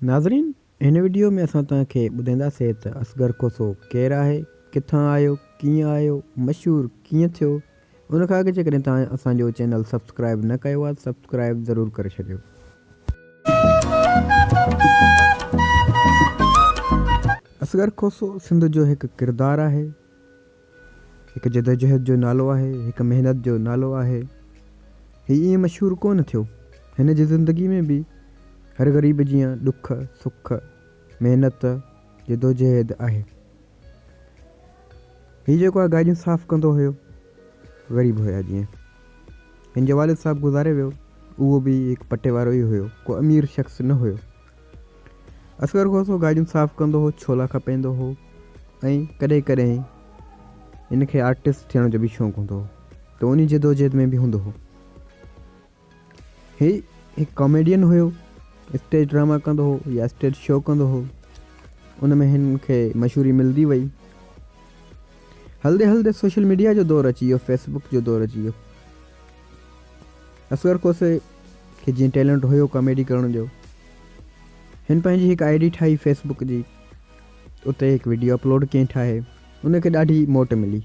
ناظرين هن وڊيو ۾ اسان توهان کي ٻڌائينداسين ته اصغر کوسو ڪير آهي، ڪٿان آيو، ڪيئن آيو، مشهور ڪيئن ٿيو، ان کان اڳ جيڪڏهن توهان اسان جو چينل سبسڪرائب نه ڪيو آهي ته سبسڪرائب ضرور ڪري ڇڏيو. اصغر کوسو سنڌ جو هڪ ڪردار آهي. هڪ جدوجهد جو نالو آهي، هڪ محنت جو نالو آهي. هي ائين مشهور ڪونه ٿيو. هن جي زندگي ۾ به هر غريب جيان ڏک، سک، محنت، جدوجهد آهي. هي جيڪو آهي گاڏيون صاف ڪندو هيو، غريب هيا جيئن. هن جو والد صاحب گذاري ويو، اهو به هڪ پٽي وارو ئي هيو، ڪو امير شخص نه هيو. اصغر کوسو گاڏيون صاف ڪندو هو، ڇولا کپائيندو هو ۽ ڪڏهن ڪڏهن هن کي آرٽسٽ ٿيڻ جو به شوق هوندو هو ته انهي جدوجهد ۾ به هوندو هو. هي هڪ ڪاميڊين هيو، اسٽيج ڊراما ڪندو هو يا اسٽيج شو ڪندو هو، ان ۾ هن کي مشهوري ملندي وئي. هلندي هلندي سوشل ميڊيا جو دور اچي ويو، فيس بڪ جو دور اچي ويو. اصغر کوسي کي جيئن ٽيلنٽ هيو ڪاميڊي ڪرڻ جو، هن پنهنجي هڪ I D ٺاهي فيس بڪ جي، اتي هڪ وڊيو اپلوڊ ڪيائين ٺاهي، ان کي ڏاڍي موٽ ملي،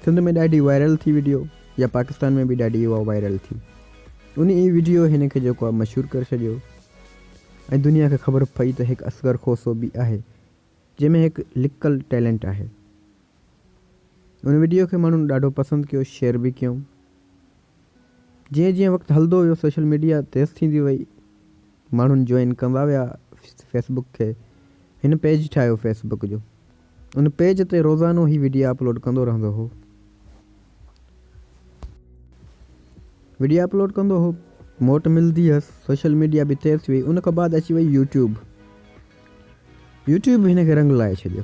سنڌ ۾ ڏاڍي وائرل ٿي وڊيو يا پاڪستان ۾ به ڏاڍي اها وائرل ٿي. ان ئي وڊيو هن کي جيڪو آهي مشهور ڪري ڇڏيو ۽ دنيا کي خبر پئي ته هڪ اصغر کوسو به آهي جنهن ۾ هڪ لڪل ٽيلنٽ آهي. ان وڊيو کي ماڻهن ڏاڍو پسند ڪيو شيئر به ڪيون. جيئن جيئن وقت هلندو ويو سوشل ميڊيا تيز ٿيندي وئي ماڻهن جوائن ڪندا ويا فيس بڪ کي هن پيج ٺاهيو فيس بڪ جو ان پيج تي روزانو هي وڊيا اپلوڊ ڪندو رهندو هو وڊيا اپلوڊ ڪندو هو موٽ ملندي هيس سوشل ميڊيا به تيز ٿي وئي ان کان بعد اچي وئي يوٽيوب يوٽيوب هن کي رنگ لائي ڇڏيو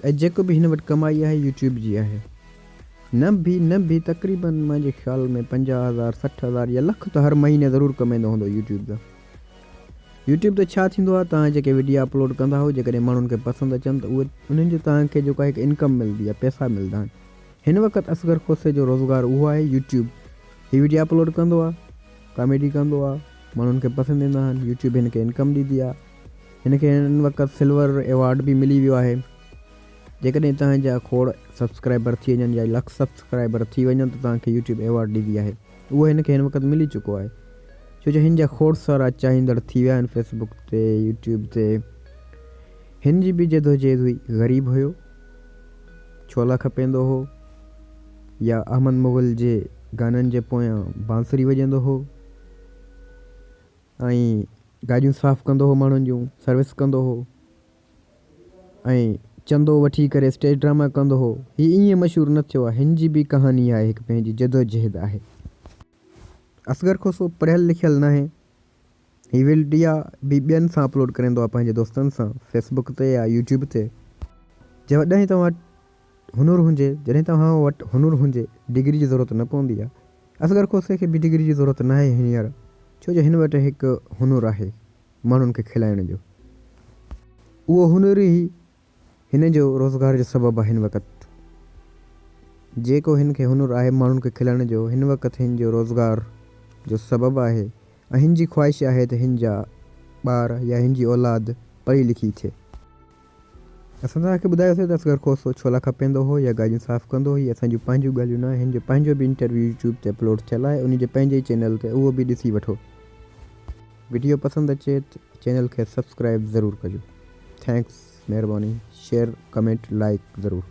۽ جيڪو به هن وٽ ڪمائي آهي يوٽيوب جي آهي. نه به نه به تقريبن منهنجي خيال ۾ 50 هزار 60 هزار يا لک ته هر مهيني ضرور ڪمائيندو هوندو يوٽيوب تان. يوٽيوب تي ڇا ٿيندو آهي توهان جيڪي وڊيا اپلوڊ ڪندا آهيو جيڪڏهن ماڻهن کي پسند اچن ته اهي انهن جو توهان کي جيڪو آهي هڪ انڪم ملندي آهي پئسا ملندا آهن. هن وقت اصغر کوسي جو روزگار اهو آهي يوٽيوب. هي وڊيا اپلوڊ ڪندو آهي ڪاميڊي ڪندو آهي ماڻهن کي پسند ايندا آهن يوٽيوب هن کي انڪم ڏيندي آهي. هن کي هن وقت سلور ايوارڊ به ملي ويو آهي. جيڪڏهن توهان جا کوڙ سبسڪرائبر ٿي وڃن يا لک سبسڪرائبر ٿي وڃن ته توهان کي يوٽيوب ايوارڊ ڏيندي آهي. اهو هن کي هن وقت ملي چڪو آهي. ڇو جو هن جا کوڙ سارا چاهيندڙ ٿي ويا آهن فيسبوڪ تي يوٽيوب تي. هن جي به جدوجهد هئي. غريب هيو. ڇولا کپيندو هو يا احمد مغل جي گانن جي پويان بانسري وڄندو هو. ۽ گاڏيون صاف ڪندو هو ماڻهن جون سروس ڪندو هو ۽ چندو وٺي ڪري اسٽيج ڊراما ڪندو هو هي ائين مشهور نه ٿيو آهي هن جي به ڪهاڻي آهي هڪ پنهنجي جدوجهد آهي. اصغر کوسو پڙهيل لکيل ناهي هي وڊيا به ٻين سان اپلوڊ ڪريندو آهي پنهنجي دوستن سان فيس بڪ تي يا يوٽيوب تي جڏهن توهان هنر هجي، جڏهن توهان وٽ هنر هجي، ڊگري جي ضرورت نه پوندي آهي. اصغر کوسي کي به ڊگري جي ضرورت ناهي هينئر، ڇو جو هن وٽ هڪ هنر آهي، ماڻهن کي کلائڻ جو. اهو هنر ئي هن جو روزگار جو سبب آهي هن وقت. جيڪو هن کي هنر آهي ماڻهن کي کلائڻ جو، هن وقت هن جو روزگار جو سبب آهي ۽ هن جي خواهش آهي ته هن جا ٻار يا هن جي اولاد پڙهي لکي ٿئي. اسان توهان کي ٻڌايوسين ته اصغر کوسو ڇولا کپيندو هو يا گاڏيون صاف ڪندو هو هي اسان جون پنهنجون ڳالهيون نه آهن هن جو پنهنجو به انٽرويو يوٽيوب تي اپلوڊ ٿيل آهي ان جي پنهنجي ئي چينل تي اهو به ڏسي وٺو وڊيو پسند اچي ته چينل کي سبسڪرائب ضرور ڪجو thanks مهرباني شيئر ڪمينٽ لائڪ ضرور.